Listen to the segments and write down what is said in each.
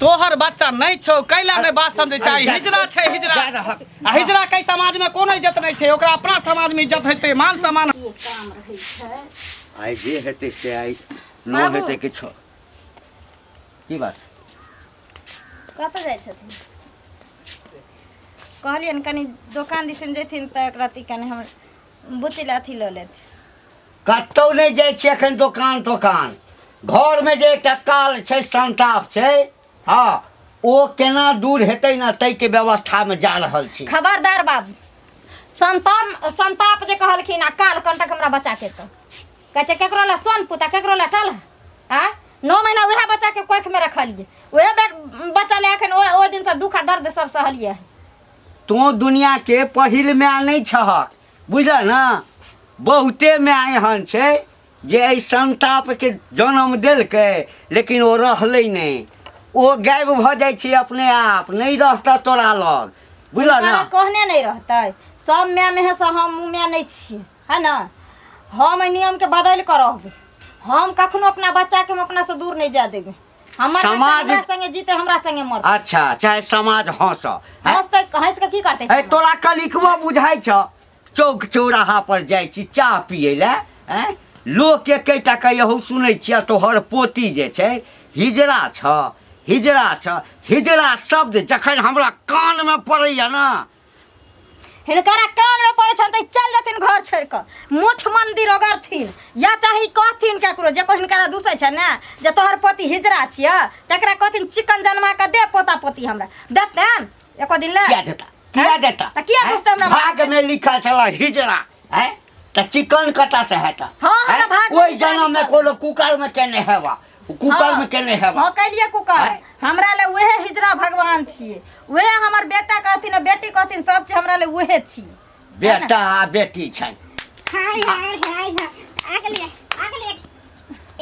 तोहर बच्चा नहीं छौ कैला नहीं बात समझै छै अरे जा- हिजरा छै हिजरा जा रहक। आ हिजरा के समाज में कोनो इज्जत नहीं छै ओकरा अपना समाज में इज्जत हेतै मान सम्मान ये काम रहै छै आइ जे हेतै से आइ न बाबू। हेतै किछो की बात कतऽ जाइ छथिन कहलियनि कनि दोकान दिसन जैथिन तऽ एकरा ती कनि हमर बुच्ची लए अथी लऽ लेत कतहु नहि जाइ छियै एखन दोकान तोकान घरमे जे एकटा काल छै संताप छै हँ ओ केना दूर हेतै ने ताहिके व्यवस्थामे जा रहल छी खबरदार बाबू संताप संताप जे कहलखिन आ काल कंटक हमरा बच्चा के तऽ कहै छै केकरो लए सोन पुता केकरो लए टल आ 9 महीना उएह बच्चाके कोखिमे रखलियै उएह बच्चा लए एखन ओहि दिनसँ दुःख आ दर्द सब सहलियै तोँ दुनिआके पहिल माय नहि छहक बुझलह ने बहुते माय एहन छै जे एहि संतापके जन्म देलकै लेकिन ओ रहलै नहि ओ गायब भऽ जाइ छै अपने आप नहि रहतह तोरा लग बुझलह ने कहने नहि रहतै सब माय मेहे से हम माय नहि छियै है ने हम एहि नियमके बदलि कऽ रहबै हम कखनो अपना बच्चाके हम अपनासँ दूर नहि जाय देबै हमर बच्चा हमरा संगे जीते हमरा संगे मरतै अच्छा चाहे समाज हंस हंसतै हंसि कऽ की करतै है तोरा कलिकबो बुझाइ छ चौक चौराहा पर जाइ छी चाह पियै लए आँय लोक एकेटा के यहू सुनै छियै तोहर पोती जे छै हिजड़ा छ हिजड़ा छ हिजड़ा शब्द जखन हमरा कानमे पड़ैया ने हिनकरा कानमे पड़ै छनि तऽ चलि जेथिन घर छोड़ि कऽ मुठ मंदिर ओगरथिन या चाहे कहथिन ककरो जे कोइ हिनकरा दूसै छै ने जे तोहर पोती हिजरा छियै तकरा कहथिन चिकन जनमा कऽ दे पोता पोती हमरा देतनि एको दिन लए किया देता किया देता तऽ किया दूसतै हमरा भाग में लिखल छला हिजड़ा हैं तऽ चिकन कतऽ से हेता हाँ, हमरा भाग में ओहि हिजड़ा जन्म में लिखल। कोनो कुकर में केने हेबा कुकर में केने हेबा हाँ कैलिए कुकर आँय? हमरा ले उहे हिजरा भगवान छियै उहे हमर बेटा कहथिन आ बेटी कहथिन सब चीज हमरा ले उहे छियै बेटा आ बेटी छनि हाय हाय हाय हाय आगले आगले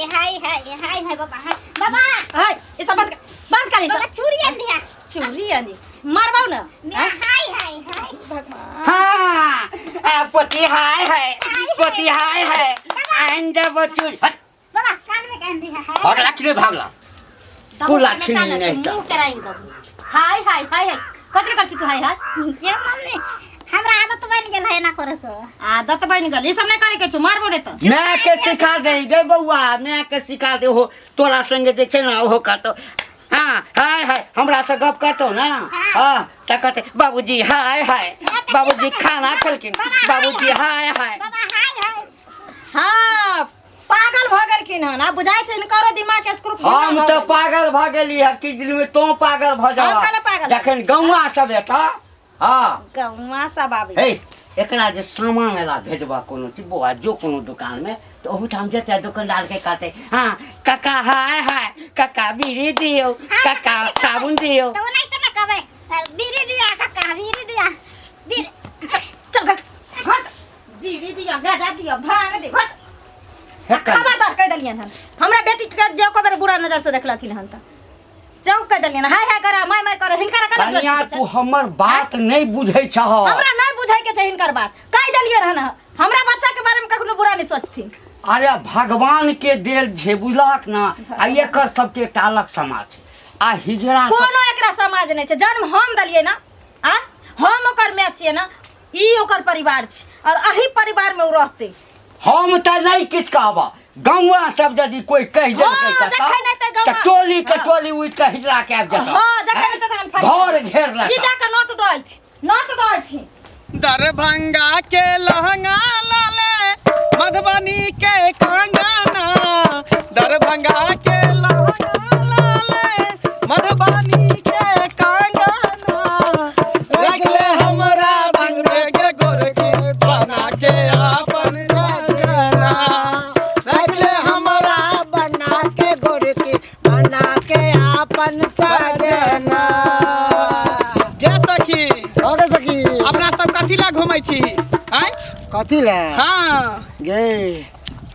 ए हाय हाय ए हाय हाय बाबा हाय बाबा हाय ई सब बंद कर बंद कर ई बाबा सब चूड़ी आन दिया चूड़ी आनी मारबाउ ना मैं हाय हाय हाय भगवान हाँ आ, पोती हाय हाय पोती हाय हाय आइन देबो चूड़ी हट बाबा कान में कान दिया हाय भागला कि नहीं भागला कुला छिनी नहीं मुंह तऽ कराई दबू हाय हाय हाय हाय कथी कर छी तू हाय हाय क्यों मम्मी हमरा आदत बन गेल है ना करे के आदत बन गेल ई सब नहीं करे के छौ मारबो रे तऽ माय के सिखा दे गे बौआ माय के सिखा दे हो तोरा संगे जे छै ने ओहो कहतो हाँ हाय हाय हमरा से गप करतो ना हाँ तऽ कहते बाबूजी हाय हाय बाबूजी खाना खेलखिन बाबूजी हाय हाय बाबा हाय हाय हाँ पागल भऽ गेलखिन हन आब बुझाइ छै हिनकरो दिमाग के स्क्रू हम तऽ पागल भऽ गेली हँ किछु दिनमे तोँ पागल भऽ हम काहे पागल जाबह जखन गौआ सब एतऽ हँ गौआ सब आबै हे एकरा जे सामान एला भेजबह कोनो चीज बौआ जो कोनो दोकानमे तऽ ओहूठाम जेतै दोकानदारके कहतै हँ काका हाय हाय काका बीड़ी दियौ काका साबुन दियौ तऽ ओनाहिते ने कहबै बीड़ी दिया काका बीड़ी दिया बीड़ी चल चल घर घर चल। बीड़ी दिया गाजा दिया भांग दे घर हे कनिया। खबरदार कहि देलियनि हन हमरा बेटी के जे एको बेर बुरा नजर से देखलखिन हन तऽ सेहो कहि देलियनि हाय हाय करे माय माय करे हिनकर केना कनिया तू हमर बात नहि बुझै छह हमरा नहि बुझै के छै हिनकर बात कहि देलियनि हन हमरा बच्चा के बारे में कखनो बुरा नहि सोचथिन अरे भगवान के देल छै बुझलक ने आ एकर सबके एकटा अलग समाज छै आ हिजड़ा सब कोनो एकरा समाज नहि छै जन्म हम देलियै ना आ हम ओकर माय छियै ना ई ओकर परिवार छै और अही परिवार में ओ रहतै हम तऽ नहि किछु कहब गौआ सब यदि कोई कहि देलकै हाँ, कतऽ, जखन एतै गौआ। तऽ टोली के हाँ। टोली उठि कऽ हिजड़ा के आबि जेतौ हाँ जखन एतै तखन फरिया घर घेर ई लेतौ जाकऽ नोत दऽ नोत दऽ अयथिन दरभंगा के लहंगा लाले मधुबनी के कंगना दरभंगा के लहंगा लाले मधुबनी के कंगना रखले हमरा दिल में के गोरकी बना के आपन सजना रखले हमरा बना के गोरकी बना के आपन सजना गे सखी हो गे सखी अपना सब कथी ला घूमै छी आँय कथी ला हाँ गे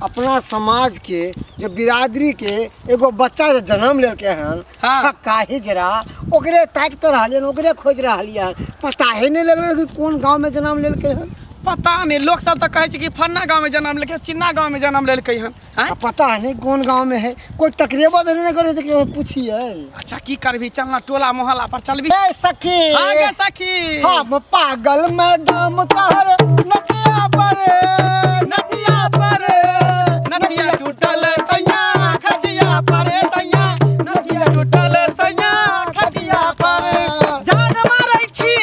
अपना समाज के जो बिरादरी के एगो बच्चा जे जन्म लेलके हन हाँ। छक्का हिजरा ओकरे ताकि तो रहलियन ओकरे खोज रहलियन पता ही नहीं लगल कि कोन गांव में जन्म लेलके हन पता नहि, लोक सब तऽ कहै छै कि फन्ना गाँवमे जन्म लेलकै, चिन्ना गाँवमे जन्म लेलकै हन। आँय? आ पता नहीं कोन गांव में है, कोई टकरेबो तो नहीं करे तो केहू पूछिए। अच्छा की करबी, चल ना टोला मोहल्ला पर चलबी। ए सखी। हाँ गे सखी। हम पागल मैडम तोहर नदिया पर, नदिया पर, नदिया टूटल सैया खटिया पर, सैया नदिया टूटल सैया खटिया पर। जान मारै छी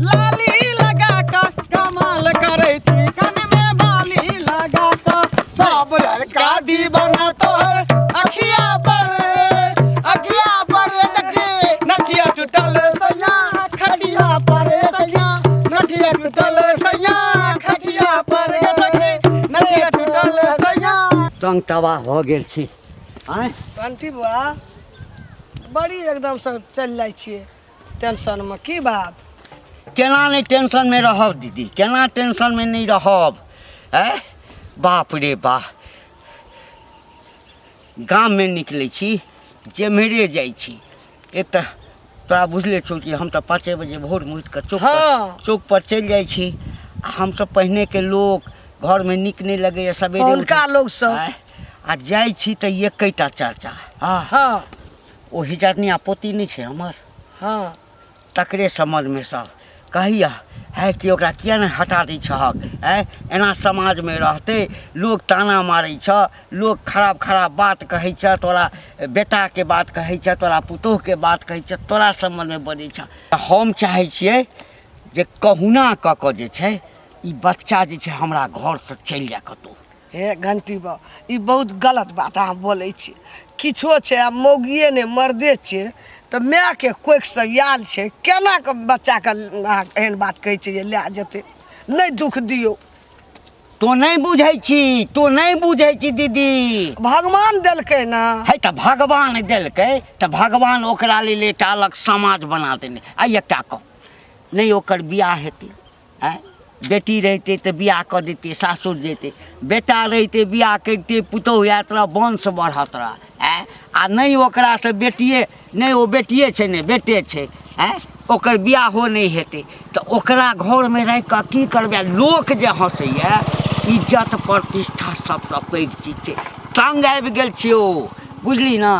लाली लगा कऽ, कमाल करै छी कान में बाली लगा कऽ। सब लड़का दीवाना तोहर अखिया पर, अखिया पर सखी। नथिया टूटल सैया खटिया पर सैया, नदिया टूटल सैया खटिया पर, सखी नथिया टूटल सैया। तंग तबाह भऽ गेल छी। आँय? आंटी बुआ बड़ी एकदमसँ चलि जाइ छियै टेंशनमे, की बात? केना नहि टेंशनमे रहब दीदी, केना टेंशनमे नहि रहब? आँय बाप रे बाह, गाममे निकलै छी जेम्हरे जाइ छी, एक तऽ तोरा बुझले छौ कि हम तऽ 5 बजे भोरमे उठि कऽ चौक पर हाँ। चौक पर चलि जाइ छी। आ हमसब पहिनेके लोक घरमे नीक नहि लगैए सबेरे हुनका लोक सब। आँय? आ जाइ छी तऽ एकेटा चर्चा। हँ। हाँ। ओ हिजरनिया पोती नहि छै हमर, हाँ, तकरे समझमे सब कहैया है कि ओकरा किया नहि हटा दै छहक? आँय, एना समाजमे रहतै? लोक ताना मारै छ, लोक खराब खराब बात कहै छ, तोरा बेटाके बात कहै छ, तोरा पुतोहुके बात कहै छ, तोरा सम्बन्धमे बजै छ। हम चाहै छियै जे कहुना कऽ कऽ जे छै ई बच्चा जे छै हमरा घरसँ चलि जाय कतहु। हे घंटी बा, ई बहुत गलत बात अहाँ बोलै छी। किछो छै, आ मौगिए नहि मर्दे छियै तऽ मायके कोखिसँ आयल छै, केना कऽ बच्चाके अहाँ एहन बात कहै छियै जे लए जेतै? नहि दुःख दियौ। तो नहि बुझै छी, तो नहि बुझै छी दीदी। भगवान देलकै ने। है तऽ भगवान देलकै तऽ भगवान ओकरा लेल एकटा अलग समाज बना देने। आ एकटा कह नहि, ओकर बियाह हेतै? आँय, बेटी रहितै तऽ बियाह कऽ दैतियै, सासुर जैतै। बेटा रहितै बियाह करितै, पुतोहु आयत रह, वंश बढ़त रह। आँय, आ नहि ओकरासँ बेटिए नहि, ओ बेटिए छै नहि बेटे छै। आँय, ओकर बियाहो नहि हेतै तऽ ओकरा घरमे राखि कऽ की करबै? लोक जे हँसैए, इज्जत प्रतिष्ठा सबसँ पैघ चीज छै। तङ्ग आबि गेल छियौ, बुझली ने?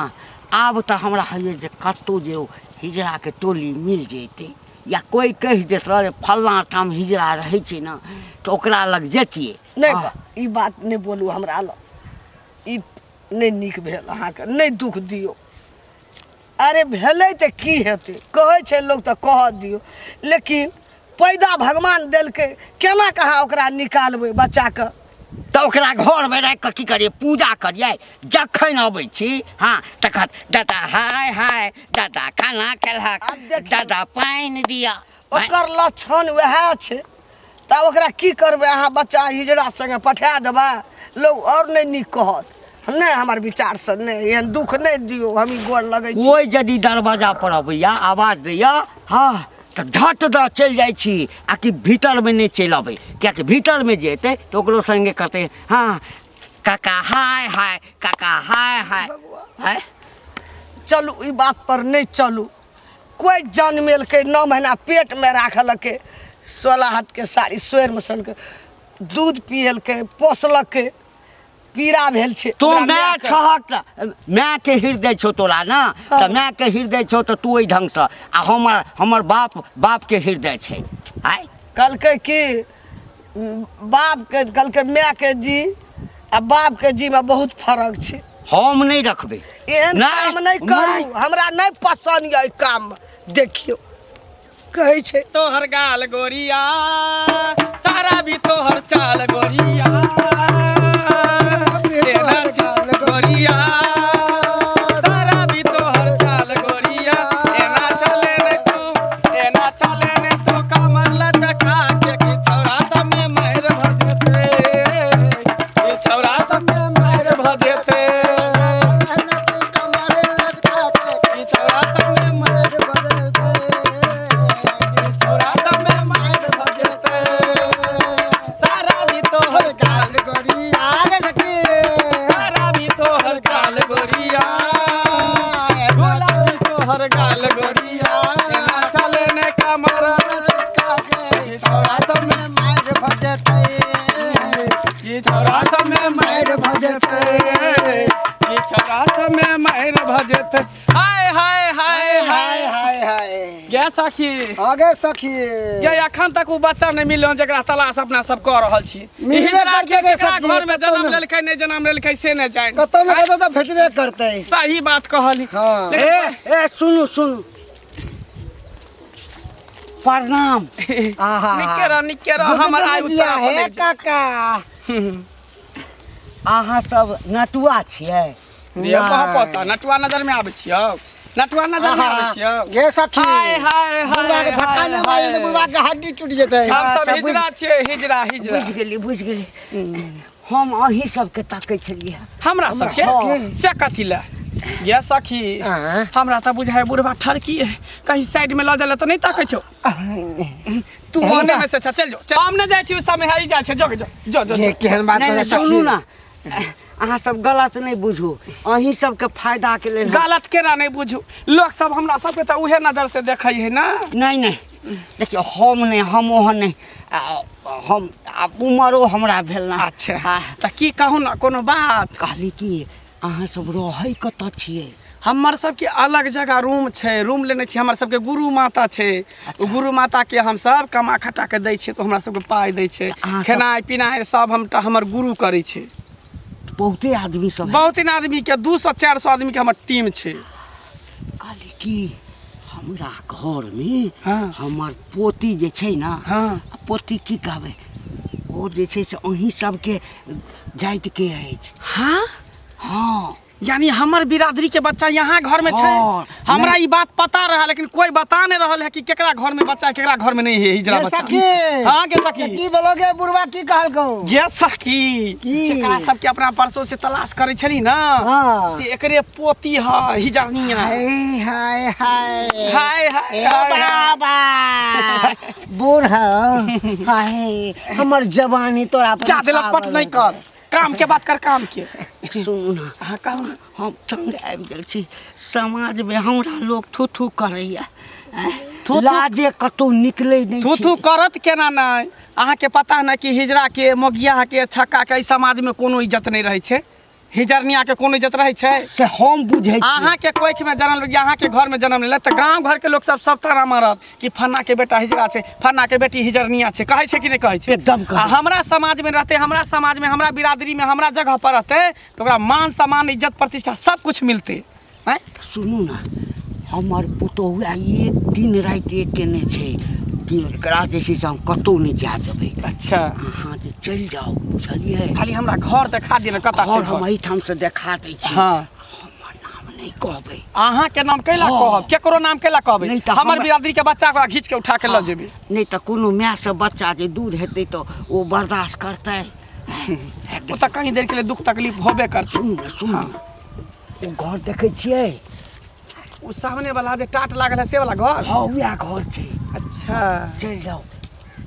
आब तऽ हमरा होइए जे कतहु जे ओ हिजराके टोली मिल जैतै या कोइ कहि देत रह फल्लाँ ठाम हिजरा रहै छै ने, तऽ ओकरा लग जैतियै। नहि बा, ई बात नहि बोलू हमरा लग, ई नहि नीक भेल अहाँके। नहि दुःख दियौ। अरे भेलै तऽ की हेतै? कहै छै लोक तऽ कहऽ दियौ, लेकिन पैदा भगवान देलकै, केना कऽ अहाँ ओकरा निकालबै बच्चाके? तऽ ओकरा घरमे राखि कऽ की करियै? पूजा करियै? जखन अबै छी हँ तखन दादा हाय हाय, दादा खाना खेलहक, आब देखियौ। दादा पानि दिअ। ओकर लक्षण वएह छै, तऽ ओकरा की करबै अहाँ? बच्चा हिजड़ा संगे पठा देबै, लोक आओर नहि नीक कहत। नहि, हमर विचारसँ नहि, एहन दुःख नहि दियौ, हम ई गोर लगै छी। कोइ यदि दरवाजा पर अबैया, आवाज दैया, हँ तऽ झट दऽ चलि जाइ छी, आ कि भीतरमे नहि चलि अबै, किएकि भीतरमे जे एतै तऽ ओकरो सङ्गे कहतै हँ काका हाय हाय, काका हाय हाय। आँय? चलू, ई बात पर नहि चलू। कोइ जनमेलकै, 9 महीना पेटमे राखलकै, 16 हाथके साड़ी सोरिमे सनके दूध पियलकै, पोसलकै, पीड़ा भेल छै। तू ओकरा माय मायके। छहक तऽ मायके हृदय छौ तोरा ने, तऽ मायके हृदय छौ तऽ तू ओहि ढङ्गसँ, आ हमर हमर बाप बापके हृदय छै। आँय? कहलकै कि बापके, कहलकै मायके जी आ बापके जीमे बहुत फरक छै। हम नहि रखबै। एहन नहि, काम नहि करू। नहि। हमरा नहि पसन्द यऽ एहि काम। देखियौ कहै छै तोहर गाल गोरिया, सारा भी तोहर चाल गोरिया, तेना चाल गोरिया, सारा भी तोहर चाल गोरिया, एना चले ने तू, एना चले ने तू कमर लचका के, कि छौड़ा सब में मारि भ जेतै, कि छौड़ा सब में मारि भ जेतै, कि छौड़ा सब में मारि, छौड़ा सब में मारि भ जेतै, सारा भी तोहर चाल, सारा भी तोहर चाल गोरिया, गुलाबी तोहर गाल गोरिया, एना चले ने कमर, छौड़ा सब में छौड़ा सब में मारि मारि भऽ जेतै। कि छौड़ा सब में मारि भऽ जेतै। हाय हाय हाय हाय हाय हाय हाय। गे सखी, आगे सखी, ये अखन तक ओ बच्चा नहि मिलल जकरा तलाश अपना सब कऽ रहल छी। मिलबे हिजड़ा करतै के गे केकरा सखी, घर में कतौ जन्म ने। लेलकै नहि जन्म लेलकै से नहि जानि। कतौ ने कतौ तऽ भेटबे करतै। सही बात कहली। हाँ। लेकिन ए ए, सुनू सुनू, प्रणाम। आहा। निके रह, निके रह, हमर आयु जिया तोरा पर हे लागि जाय। काका। अहाँ सब नटुआ छियै? रे पता नटुआ नजर में आबै छियौ, नटुआ नजर में आबै छियौ। गे सखी, हाय हाय बुढ़वा के हाय धक्का नहि मारी तऽ बुढ़वा के हड्डी टूटि जेतै। हम सब अच्छा, हिजड़ा छियै, हिजड़ा हिजड़ा। बुझि गेली बुझि गेली, हम अहीं सबके ताकै छलियै। हमरा सबके? सबके? से कथी लए गे सखी? आँय? हमरा तऽ बुझाइ बुढ़बा ठरकी है, कहीं साइड में लऽ जाए तऽ नहि ताकै छौ। तू ओने में से छ, चल जो चल। हम नहि जाइ छी, ओ समय है, ई जाइ छै। जो जो जो जो। गे केहन बात नहि करै नहि, सखी? सुनू ने, अहाँ सब गलत नहि बुझू, अहीं सबके फायदाके लेल गलत केना नहि बुझू? लोक सब हमरा सबके तऽ उहे नजर से देखै है ना। नहि नहि, देखियौ, हम नहि, हम ओहन नहि, हम आब उमरो हमरा भेल ना। अच्छा। हाँ। तऽ की कहू ने, कोनो बात? कहली कि अहाँ सब रहै कतऽ छियै? हमर सबके अलग जगह रूम छै, रूम लेने छी। हमर सबके गुरु माता छै, ओ गुरु माता के हमसब कमा खटा के दै छियै तऽ हमरा सबके पाइ दै छै। अहाँ सब- खेनाइ पिनाइ सब हम हमर गुरु करै छै। बहुते आदमी सब है? बहुत दिन आदमी के, 200 400 आदमी के हमर टीम छै। कहली कि हमरा घरमे हाँ। हमर पोती जे छै ने, हाँ। पोती की कहबै, ओ जे छै से अहीं सबके जातिके अछि। हाँ। हाँ। यानी हमर बिरादरी के बच्चा यहाँ घर में छै? हाँ। हमरा नहीं। ई बात पता रहा, लेकिन कोई बता नहीं रहल है कि केकरा घर में बच्चा है, केकरा घर में नहीं है हिजड़ा गे बच्चा। सखी। हाँ गे तऽ सखी। की भेलौ गे बुढ़वा, की कहलकौ? गे सखी, की? जेकरा सबके अपना परसों से तलाश करै छली ना, हाँ। से एकरे पोती है हिजरनिया। हाय हाय हाय हाय हाय ए हाय हाय। बाबा बूढ़ हाय, हमर जवानी तोरा पर जा देलक पट नहीं कर, काम के बात कर, काम के। सुनू ने। हाँ कहू ना। हम तंग आबि गेल छी, समाजमे हमरा लोक थू थू करैया, थू थू- लाजे कतहु निकलै नहि थू छी। थू करत केना नहि? अहाँके पता ने कि हिजड़ा के, मोगिया के, छक्का के एहि समाज में कोनो इज्जत नहि रहै छै। हिजरनिया के कोनो इज्जत रहै छै? से हम बुझै छी। अहाँके कोखि में जन्म लेलक, अहाँके घर में जन्म लेलक तऽ गाँव घर के लोक सब सब ताना मारत कि फन्ना के बेटा हिजड़ा छै, फन्ना के बेटी हिजरनिया छै। कहै छै कि नहि कहै छै? एकदम कहै आ हमरा समाज में रहतै, हमरा समाज में, हमरा बिरादरी में, हमरा जगह पर रहतै तऽ ओकरा मान सम्मान इज्जत प्रतिष्ठा सब कुछ मिलतै। आँय? सुनू ने, हमर पुतोहु एक दिन राति एक केने छै कि एकरा जे छै से हम कतहु नहि जाय देबै। अच्छा। अहाँ जे चलि जाउ, बुझलियै? खाली हमरा घर देखा दिअ ने, कतऽ छै घर हम घर? एहिठाम से देखा दै छी। हाँ। हमर नाम नहि कहबै। अहाँके नाम कैला हाँ। कहब? केकरो नाम कैला कहबै? नहि तऽ हमर बिरादरी के बच्चा ओकरा घीच के उठा के लऽ जेबै। नहि तऽ कोनो मायसँ बच्चा जे दूर हेतै तऽ ओ बर्दाश्त करतै? ओ तऽ कहीं देर के लिए दुख तकलीफ होबे करतै। सुनू ने, सुनू, ओ घर देखै छियै? ओ सामने वाला जे टाट लागल है से वाला घर? हाँ, उएह घर छै। अच्छा। चलि जाउ,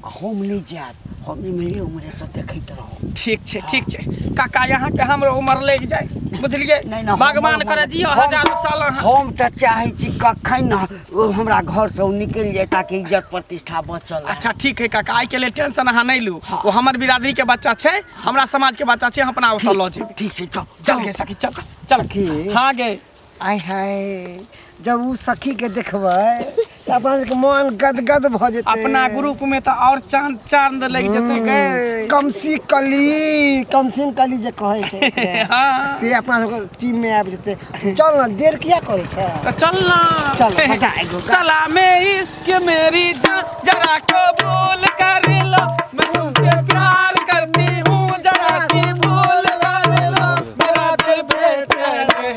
आ हम नहि जायब, हम इम्हरे उम्हरेसँ देखैत रहब। ठीक छै, ठीक छै काका, यहाँ के हमरो उमर लागि जाय, बुझलियै? नहि नहि, भगवान करे जियो हजारों साल अहाँ। हम तऽ चाहै छी कखन ओ हमरा घरसँ ओ निकलि जाय ताकि इज्जत प्रतिष्ठा बचल रहए। अच्छा ठीक है काका, आइ के लेल टेंशन अहाँ नहि लू। हाँ। ओ हमर बिरादरी के बच्चा छै, हमरा समाज के बच्चा छै, हम अपना ओतऽ लऽ जेबै। ठीक छै, चल। चल गे सखी, चल चल। की? हाँ गे। आय हाय, जब उ सखी के देखबै तऽ अपना सबके मन गदगद भऽ जेतै। अपना ग्रुप में तऽ और चांद चांद लागि जेतै गे। कमसी कली, कमसिन कली जे कहै छै हाँ। से अपना सबके टीम में आबि जेतै। चल ने, देर किया करै छै? तो चल ना। चल, मजा आएगो। सलामे इश्क मेरी जान जरा कबूल कर लो, मैं तुमसे प्यार करती हूँ जरा सी भूल कर लो, मेरा दिल बेचैन है,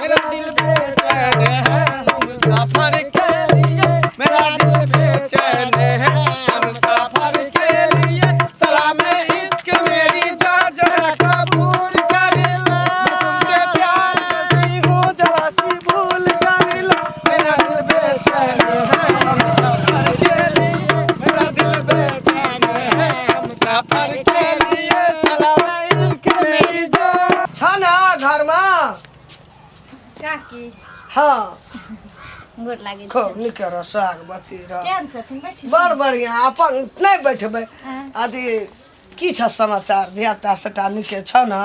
मेरा दिल बेचैन है हम सफर के लिए, मेरा दिल बेचैन है हम सफर के लिए, सलामे इश्क मेरी जान जरा कबूल कर लो, मैं तुमसे प्यार करती हूँ जरा सी भूल कर लो, मेरा दिल बेचैन है हम सफर के लिए, मेरा दिल बेचैन है हम सफर के लिए, सलामे इश्क मेरी जान। छ न घरमा? काकी। हाँ। गोर लागै छी। खूब नीक रह, सागवती रह। केहन छथिन? बैठी। बड़ बढ़िया। अपन नहि बैठबै। हाँ। अथी की छ समाचार धियापुता सबटा नीके छ ने?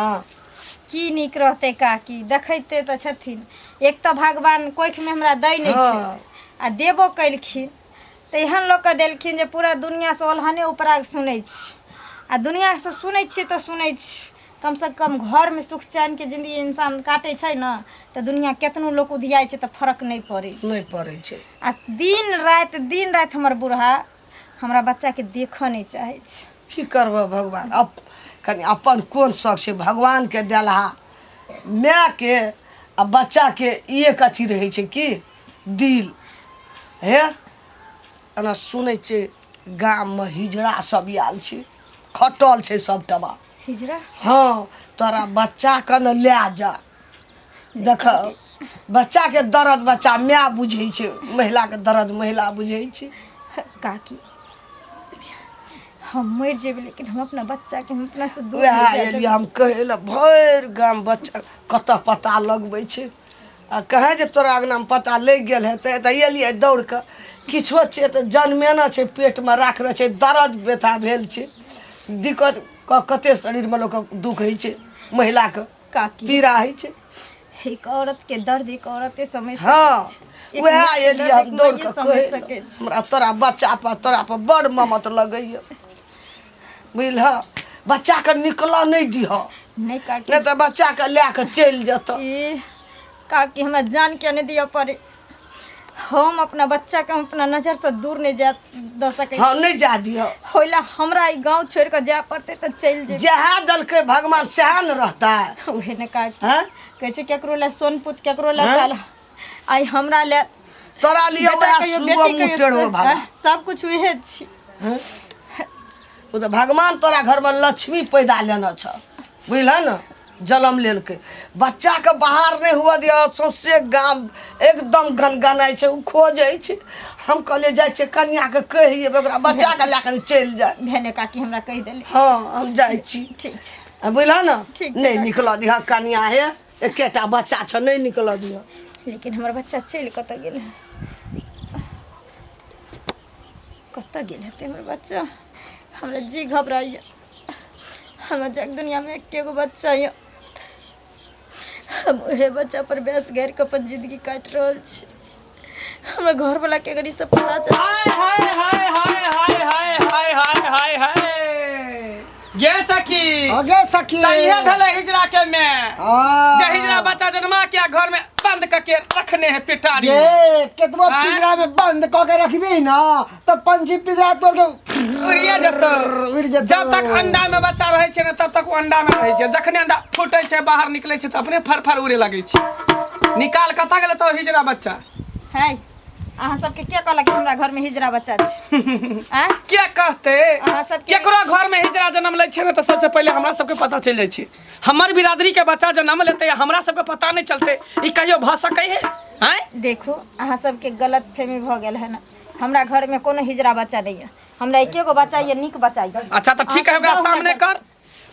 की नीक रहतै काकी, देखैते तऽ छथिन। एक तऽ भगवान कोखिमे हमरा दै नहि छै आ देबो केलखिन तऽ एहन लोकके देलखिन जे पूरा दुनिआँसँ ओलहने उपराग सुनै छी। आ दुनिआँसँ सुनै छियै तऽ सुनै छी, कमसँ कम घरमे सुख चैनके जिन्दगी इंसान काटै छै ने तऽ दुनिआँ केतनो लोक उधियाइ छै तऽ फर्क नहि पड़ै छै। नहि पड़ै छै। आ दिन राति हमर बूढ़ा हमरा बच्चाके देखऽ नहि चाहै छै। की करबह भगवान, अप कनि अपन कोन शौक छै भगवानके देलहा मायके आ बच्चाके एक अथी रहै छै की दिल। हे एना सुनै छियै गाममे हिजड़ा सब आयल छै, खटल छै सबटमा हिजड़ा। हँ, तोरा बच्चाके ने लए जा। देख बच्चाके दर्द बच्चा माय बुझै छै, महिलाके दर्द महिला बुझै छै। काकी हम मरि जेबै लेकिन हम अपना बच्चाके हम अपना से दूर वएह नहि जाय एलियै देबै। हम कहै लए, भरि गाम बच्चा कतऽ पता लगबै छै आ कहे जे तोरा अङ्गनामे पता लागि गेल हेतै तऽ एलियै दौड़ कऽ। किछो छै तऽ जनमेना छै, पेटमे राखने छै, दर्द व्यथा भेल छै, दिक्कत कते शरीरमे लोकके दुःख होइ छै, महिलाके काकी पीड़ा होइ छै। एक औरत के दर्द एक औरते समझ सकै हँ छै। एक वएह माय के एलियै दर्द हम एक दौड़ माइए कऽ समझ कहै सकै छै। हमरा तोरा बच्चा पर तोरा पर बड़ ममत लगैए बुझलह। बच्चाके निकलऽ नहि दिहऽ, नहि काकी, नहि तऽ बच्चाके लए कऽ चलि जेतऽ। ई काकी हमरा जान के नहि दिअ पड़े, हम अपना बच्चा के हम अपना नजर से दूर नहीं जा दऽ सकै हँ छी। नहि जा दिहऽ। होइला हमरा ई गाँव छोड़ि कऽ जाय पड़तै तऽ चलि जेबै। जएह देलकै भगवान सएह ने रहतै। उहे ने काकी हँ कहै छै केकरो लए सोनपुत केकरो लए हँ? काला, आइ हमरा लए तोरा लिए बेटा वएह कहियो सुगो बेटी मुँह कहियो टेढ़ो भाला। सब कुछ उहे छी। ओ तऽ भगवान तोरा घरमे लक्ष्मी पैदा लेने छ बुझलह ने, जन्म लेलकै। बच्चाके बाहर नहि हुअ दिअ, सौंसे गाम एकदम गनगनाइ छै, ओ खोजै छै। हम कहलियै जाइ छियै कनिआँके कहि अयबै ओकरा बच्चाके लए कऽ चलि जाय। भेने काकी हमरा कहि देली। हँ हम जाइ छी। ठीक छै। बुझलह ने, ठीक छै नहि काकी। निकलऽ दिहऽ कनिआँ, हे एकेटा बच्चा छ, नहि निकलऽ दिहऽ। लेकिन हमर बच्चा चलि कतऽ गेल है, कतऽ गेल हेतै हमर बच्चा? हमरा जी घबराइए। हमरा जग दुनियामे एके गो बच्चा यऽ, हम उहे बच्चा पर बेस गाड़ि कऽ अपन जिंदगी काटि रहल छी। हमरा घरवला के अगर ई सब पता चल हाय हाय हाय हाय हाय हाय हाय हाय हाय हाय गे सखी। अगे सखी तऽ इहे भेलै हिजरा के में हाँ। जे हिजरा बच्चा जन्मा के घर में बंद करके रखने है पिटारी। ये केतबो आँय? पिंजरा में बंद क के रखबी ना त पंछी पिंजरा तोड़ के उड़िए जेतौ। उड़ि जेतौ। जब तक अंडा में बच्चा रहै छै ने तब तक ओ अंडा में रहै छै, जखने अंडा फूटै छै बाहर निकलै छै तऽ अपने फर फर उड़े लगै छै। निकाल कतऽ गेलै तो हिजरा बच्चा? है अहाँ सबके के कहलक कि हमरा घरमे हिजरा बच्चा छै? आँय के कहते? अहाँ सबके- केकरो घर में हिजरा जन्म लै छै ने तऽ सबसे पहिले हमरा सबके पता चलि जाइ छै। हमर बिरादरी के बच्चा जन्म लेतै आ हमरा सबके पता नहि चलतै, ई कहियो भऽ सकै है? आँय देखू अहाँ सबके गलत फहमी भऽ गेल है ने, हमरा घरमे कोनो हिजरा बच्चा नहि यऽ, हमरा एके गो बच्चा यऽ, नीक बच्चा यऽ। अच्छा तऽ ठीक है, ओकरा अहाँ सब जाउ सामने हमरा कर,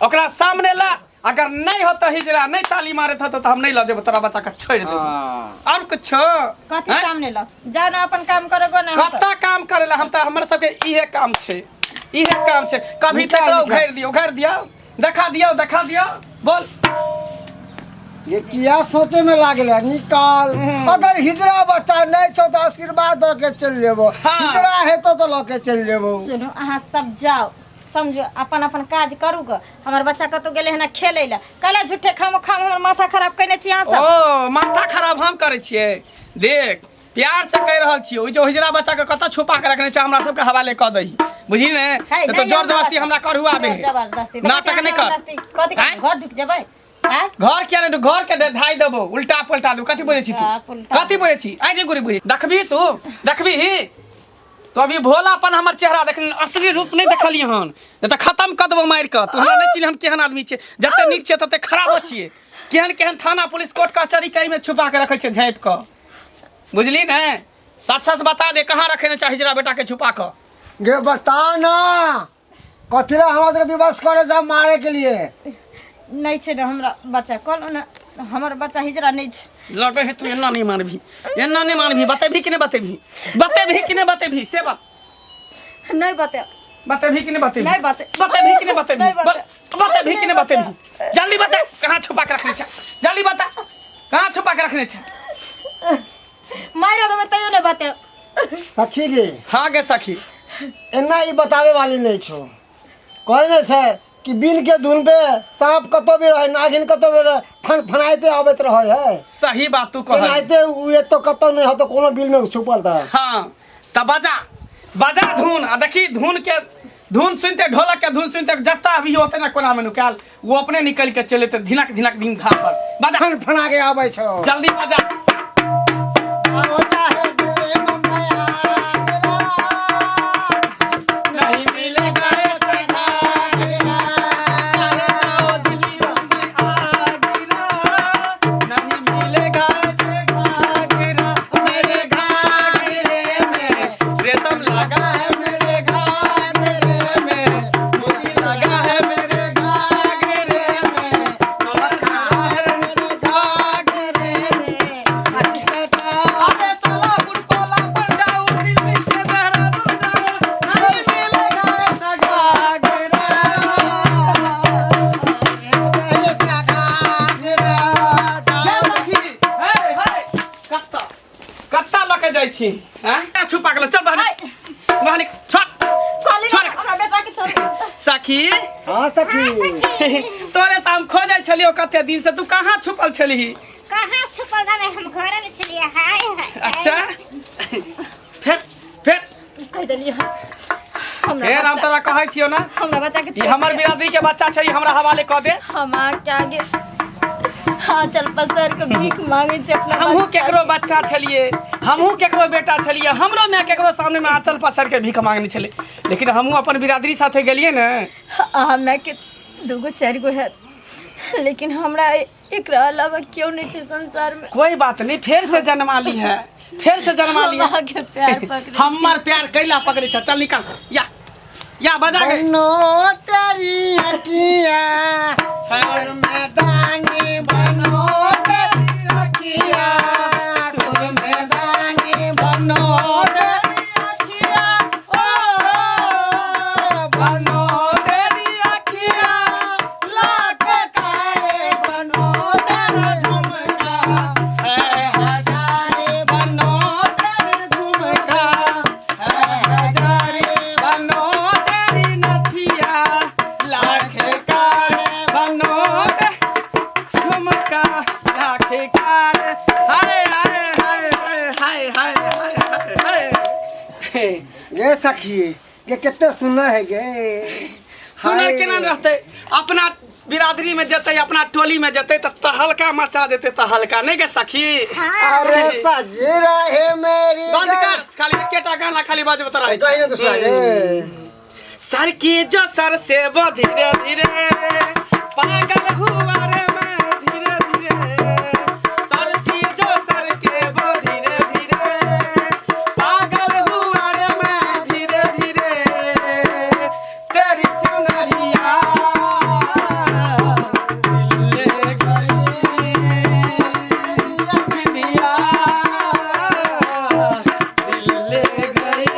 ओकरा सामने ला। अगर नहीं होता हिजरा, नहीं ताली मारत होता तो हम नहीं लऽ जेबै, तोरा बच्चा के छोड़ि देबै। और कुछो कथी आँय? सामने लऽ जाउ ने, अपन काम करो गो ने। अहाँ सब। कत्ता काम करेला हम तऽ हमर सबके इहे काम छै, इहे काम छै। कभी निकाल, तक निकाल। उघारि दियौ, उघारि दियौ, देखा दियौ, देखा दियौ, बोल। ये किया सोचे में लागल है? निकाल। अगर हिजरा बच्चा नहीं छौ तो आशीर्वाद दऽ के चलि जेबो। हाँ। हिजरा हेतौ तो लऽ के चलि जेबो। सुनू अहाँ सब जाउ, समझो अपन अपन काज करू ग। हमर बच्चा कतौ गेलै हन खेलै लए, कैला झूठे खामो खाम हमर माथा खराब केने छी अहाँ सब? ओ माथा खराब हम करै छियै? देख प्यार से कहि रहल छियै, ओहि जो हिजरा बच्चा के कतऽ छुपा के रखने छै हमरा सबके हवाले कऽ दही, बुझली ने? है, नहीं तो नहीं, जोर जबरदस्ती हमरा करुआ बे। जोर जबरदस्ती। नाटक नहीं कर। कथी आँय? घर ढुक जेबै? आँय? घर किया नहीं, घर के ढाई देबो, उल्टा पुल्टा देबो। कथी बुझै छी तू? उल्टा पुल्टा। कथी बुझै छी? आइ नहीं गोरी बुझै, देखबी तू, देखबी ही तो अभी भोलापन हमर चेहरा देख, असली रूप नहीं देखलियै हन, नहीं तऽ खत्म कऽ देबो मारि कऽ। तू हमरा नहीं चिन्ह हम केहन आदमी छियै, जते नीक छियै तते खराबो छियै। केहन केहन थाना पुलिस कोर्ट कचहरी के एहिमे छुपा के रखै छै झाँपि कऽ, बुझली ने? सच सच बता दे कहाँ रखे ने चाही हिजरा बेटा के छुपा कऽ। गे बता ना कथी ला हमरा सबके विवश करे जा मारे के लिए? नहि छै ने हमरा बच्चा, कहलहुँ ने हमर बच्चा हिजरा नहि छै। लगे है तू एना नहीं मानबी, एना नहीं मानबी। बतेबी कि नहीं बतेबी? बतेबी कि नहीं बतेबी से बात? नहि बतायब। बतेबही कि नहीं बतेबही? नहीं बते- बतेबही कि नहीं बतेबही? नहीं बते- बतेबही कि नहीं बतेबही? जल्दी बता, कहाँ छुपा के रखने छे? जल्दी बता, कहाँ छुपा के रखने छे? मारि देबै तैयो नहि बतेब। सखी गे। हाँ गे सखी। एना ई बतावे वाली नहीं छो। कहै नहि छै कि बिन के धुन पे सांप कतौ भी रहे, नागिन कतौ भी रहे, फन फनाइते आबैत रहे है। सही बात तू कह। एनाहिते उ एतो कतौ नहीं होतो, कोनो बिल में छुपल था। हाँ त बजा बजा धुन, आ देखी धुन के धुन सुनते, ढोलक के धुन सुनते जत्ता भी होते ना कोना में नुकाल, वो अपने निकल के चले ते धिनक धिनक दिन घाट पर। बजा। फन फना के आबै छो। जल्दी बजा। आओ चाहे दिल्ली मुंबई आगरा, नहीं मिलेगा ऐसा घाघरा, चाहे जाओ दिल्ली मुंबई आगरा, नहीं मिलेगा ऐसे घाघरा। मेरे घाघरे में रेशम लगा है, मेरे घाघरे में मोती लगा है, मेरे घाघरे में सोना है, मेरे घाघरे में। अरे सोलापुर कोल्हापुर जाओ, दिल्ली से देहरादून जाओ, नहीं मिलेगा ऐसा घाघरा। ये सखी, हे, हे, कत्ता कत्ता लऽ के जाइ छी? आँय? छुपा के चल बहनी, बहनी छोड़। कहली छोड़। हमरा बेटा के छोड़। सखी। हाँ सखी। तोरे तऽ हम खोजै छलियौ कते दिन से, तू कहाँ छुपल छलही? कहाँ छुपल रहबै, हम घरे में छलियै। हाय हाय। अच्छा, फेर फेर कहि देलियै हमरा फेर हम बच्चा- तोरा कहै छियौ ना, हमरा बच्चा के ई हमर बिरादरी के बच्चा छै, ई हमरा हवाले कऽ दे। हम अहाँके आगे हाँ चल पसर के भीख मांगे छी अपना हमहूँ बच्चा केकरो बच्चा छलियै, हमहूँ केकरो बेटा छलियै, हमरो माय केकरो सामने में आंचल पसर के भीख मांगने छलै, लेकिन हमहूँ अपन बिरादरी साथे गेलियै ने। अहाँ माय के दूगो चारि गो हैत, लेकिन हमरा एकरा अलावा केओ नहि छै संसार में। कोई बात नहीं, फेर से जन्मा ली है, फेर से जन्मा ली हम है। अहाँके प्यार पकड़ै छी। हमर प्यार कैला पकड़ै छ? चल निकल, या या बजा गे। बनो तेरी अकिया सुर मैदानी, बनो तेरी अकिया सुर मैदानी, बनो तेरी अखिया, ओ बनो तेरी अखिया लाख कारे, बनो तेरा झुमका है हजारे, बनो तेरे झुमका है हजारे, बनो तेरी नथिया लाख कारे, बनो ते झुमका लाख कारे। हाय हाय हाय हाय हाय हाय हाय हाय हाय। गे सखी गे, कते सुनर है गे। सुनर हाय। केना रहतै? अपना बिरादरी में जेतै, अपना टोली में जेतै तऽ तहलका मचा देतै, तहलका नहि गे सखी? अरे सज रहे मेरी। बंद कर, खाली एकेटा गाना खाली बजबैत रहै कहीं ना दूसरा छै। गे। सर की जो सर से वो धीरे धीरे पागल हुआ रे मैं धीरे धीरे, सर की जो सर के वो धीरे धीरे पागल हुआ रे मैं धीरे धीरे, तेरी चुनरिया दिल ले गई, दिया दिल ले गई,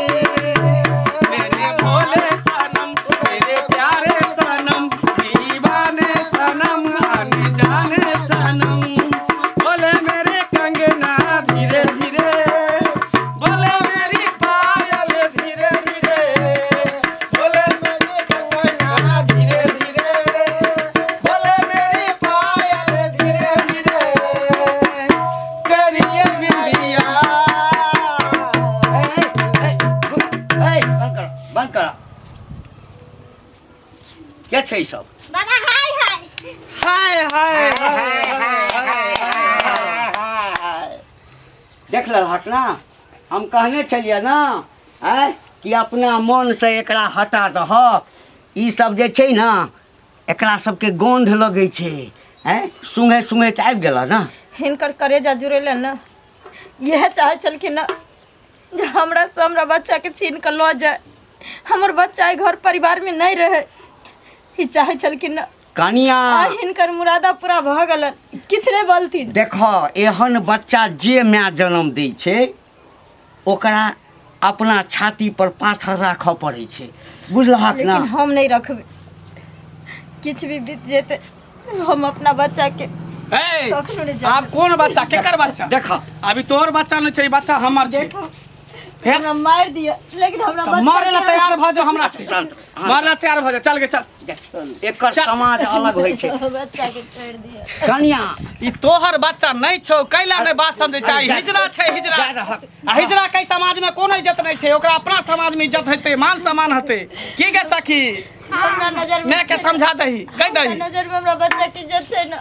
मेरे भोले सनम, मेरे प्यारे सनम, दीवाने सनम, अनजाने सनम, बोले मेरे कंगना धीरे धीरे, बोले मेरी पायल धीरे धीरे, बोले मेरी कंगना धीरे धीरे, बोले मेरी पायल धीरे धीरे, तेरी ये बिंदिया। ए, बंद कर, बंद कर। के छै ई सब? बाबा हाय हाय। हाय हाय हाय हाय हाय। देख लेलहक ना, हम कहने छलियै ना आँय कि अपना मनसँ एकरा हटा दहक। ई सब जे छै ने, एकरा सबके गन्ध लगै छै। आँय, सुँघै सुँघैत आबि गेलह ने। हिनकर करेजा जुड़ेले ने, इएह चाहै छलखिन ने जे हमरा से हमरा बच्चा के छीन कऽ लऽ जाय, हमर बच्चा एहि घर परिवार में नहीं रहे, ई चाहै छलखिन ने। कनिया, आ हिनकर मुरादा पूरा भऽ गेलन, किछु नहि बोलथिन। देख, एहन बच्चा जे माय जन्म दै छै ओकरा अपना छाती पर पाथर राखऽ पड़ै छै, बुझलहक ना? लेकिन हम नहीं रखबै, किछु भी बीत जेतै हम अपना बच्चा के ए, कखनो नहि जायब। आब कोन बच्चा, केकर बच्चा? देख, अभी तोहर बच्चा नहि छै, ई बच्चा हमर छै। देखो, फेर? हमरा मारि दिअ लेकिन हमरा तऽ बच्चा मरे ला के- तैयार भऽ जाओ हमरा से। शांत, हाँ, मरे ला तैयार भऽ जा, चल गे चल। एकर चल। समाज अलग होइ छै। बच्चा के छोड़ि दिअ। कनिया, ई तोहर बच्चा नहि छौ, कैला नहि बात समझै छै? ई हिजड़ा छै, हिजड़ा। जा रहक। आ हिजड़ा के समाज में कोनो इज्जत नहि छै, ओकरा अपना समाज में इज्जत हेतै, मान सम्मान हेतै। की गे सखी? हमरा नजर में माय के समझा दही, कहि हमरा दही। नजर में हमरा बच्चा के इज्जत छै ना,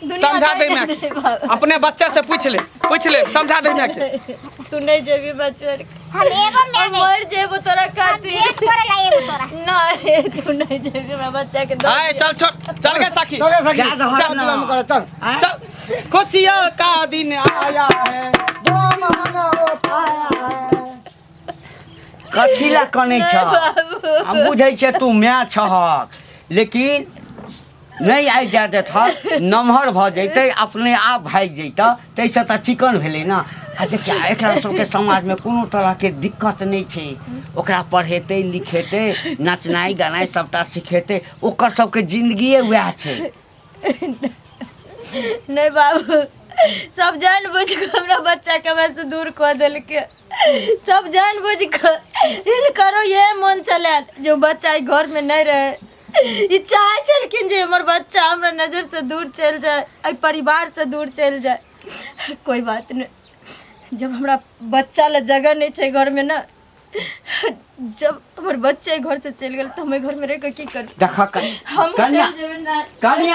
दुनिया समझा दे नहि माय दे के। बाबा। अपने बच्चा से पूछ ले, पूछ ले, समझा दे माय के। तू नहीं जेबी बच्चा, हम एगो हम मांगे मर जेबो तोरा खातिर। भेंट करे ला एगो तोरा। नहीं, तू नहीं जेबी, हमरा बच्चा के दे। आए चल छोड़, चल गे सखी। चल गे सखी, जा रहक चल ना। विलम्ब करे चल। चल, खुशियों का दिन आया है। जो महंगा वो पाया है। कथी ला कनै छ? हम बुझै छियै तू माय छहक, लेकिन नहि आइ जाय देतहक, नमहर भऽ जैतै अपने आप भागि जैतह, ताहिसँ तऽ चिकन भेलै ने। आ देखिए, एकरा सबके समाजमे कोनो तरहके दिक्कत नहि छै, ओकरा पढ़ेतै लिखेतै, नचनाइ गनाइ सबटा सिखेतै, ओकर सबके जिन्दगिए वएह छै। नहीं बाबू, सब जान बुझ के हमरा बच्चा के हमरा से दूर कऽ देलकै, सब जान बुझ के। हिनकरो ये मन छलनि जे बच्चा एहि घर में नहीं रहे, ई चाहै छलखिन जे हमर बच्चा हमरा नजर से दूर चलि जाए, एहि परिवार से दूर चलि जाए। कोई बात नहीं, जब हमरा बच्चा ला जगह नहीं छै घर में ना, जब हमर बच्चे घर से चलि गेल तऽ हम एहि घर में रहि कऽ की करब? देखऽ हम कनिया, चलि जेबै ना। कनिया।